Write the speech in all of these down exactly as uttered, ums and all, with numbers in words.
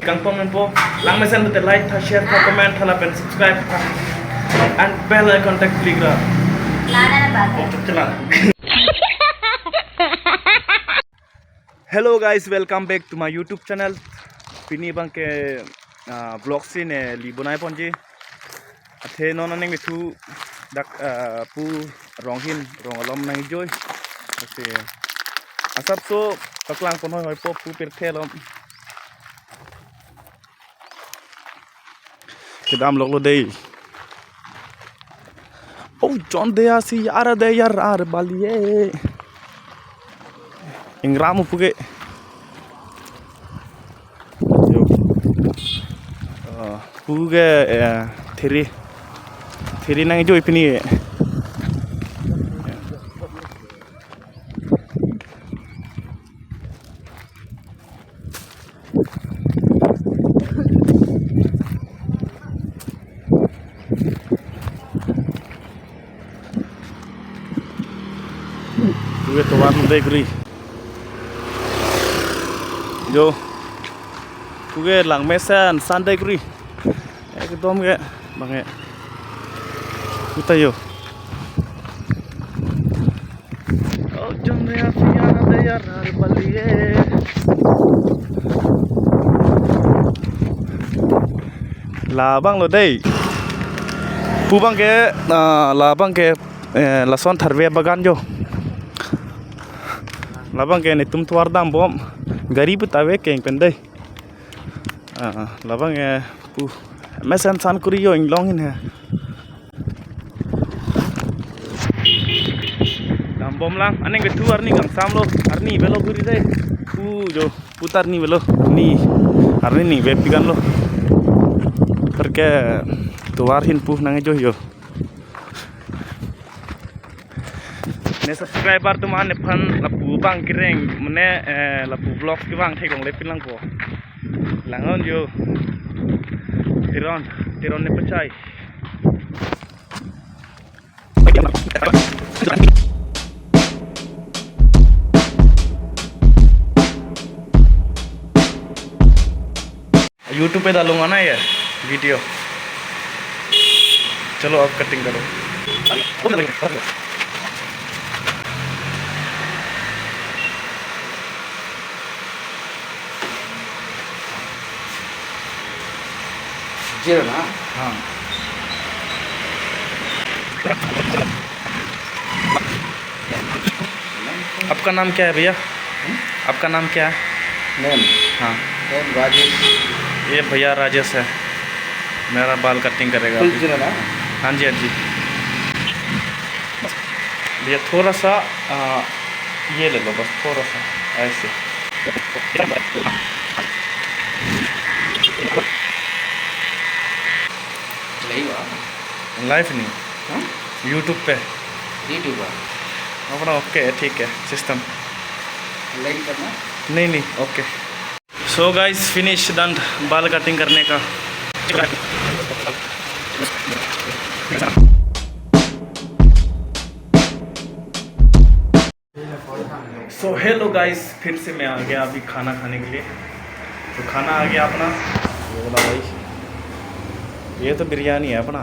Kangpon menpo, langmesen pute like tha, share tha, comment tha lapen subscribe tha. And bell icon tak klik ra. Lana na bak. Oh, tak kena. Hello guys, welcome back to my YouTube channel. Pini abangke, ah, vlog si neli bonai ponji. Athe non aning kethu dak, ah, pu rong ahin, rong alom nangkejoi. Lasi asapso paklang pon hoihoi po pu pirthe alom. Kedam loklo dei. Oh, John Deya si yara de yara ar baliye. Ingram pu ke. Yo. Ah, pu ke, eh, thiri. Thiri nangkejoi pini. Pu ke tovar dei kuri. Yo. Pu ke langmesen san dei kuri. Ekdom ke bang ke. Pu ta yo. Oh, John Deya si yara de yara ar baliye. Labanglo dei. Pu abangke, ah, labangke, eh, lason tharve bagan jo. Labangke netum tovar dambom. Gari pu ta ave keng pen dei. Ah, labangke pu mesen san kuri yo inglong ahin he. Dambom lang, aning kethu arni kangsam lo, arni avelo kuri dei. Pu jo, pu ta arni avelo, arni, arni ningve pigan lo. Perke tovar ahin pu nangkejoi yo. Ne subscriber atum nephan lapu abang kereng, mane, eh, lapu vlogs kevang theklongle pin lang po. Langnon yo. Teron, Teron ne pachai. YouTube पे डालूंगा ना ये वीडियो। चलो, अब कटिंग करो। Zero na? हाँ। आपका नाम क्या है भैया? हम्म? आपका नाम क्या है? Name? हाँ। Name राजेश। ये भैया राजेश है, मेरा बाल कटिंग करेगा अभी। Full zero ना? हाँ जी, हाँ जी। भैया थोड़ा सा, आ, ये ले लो बस, थोड़ा सा ऐसे। Live आ? Live नहीं। हाँ? YouTube पे। YouTube आ? अपना OK है, ठीक है, system। Live करना? नहीं, नहीं, OK। So guys, finish, done बाल कटिंग करने का। So hello guys, फिर से मैं आ गया अभी खाना खाने के लिए। तो खाना आ गया अपना, ये वाला भाई, ये तो बिरयानी है अपना।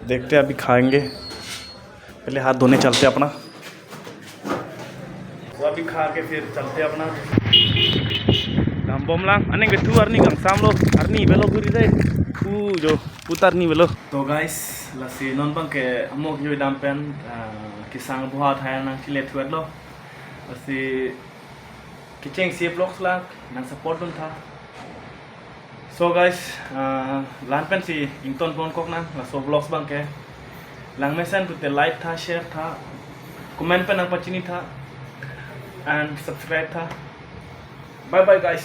देखते हैं, अभी खाएंगे, पहले हाथ धोने चलते हैं अपना। तो अभी खा के फिर चलते हैं अपना। Dambom lang, aning kethu arni kangsam lo, arni avelo kuri dei. Pu jo, pu ta arni avelo. To guys, lasi non abangke amok yo dam pen, ah, kesang buha thai nangchile thuet lo. Lasi kechengsi vlogs lang nang support dun tha. So guys, ah, la-an pensi ington pon kok nang laso vlogs abangke. Langmesen pute like tha, share tha, comment pen nangpachini tha, and subscribe tha. Bye bye guys.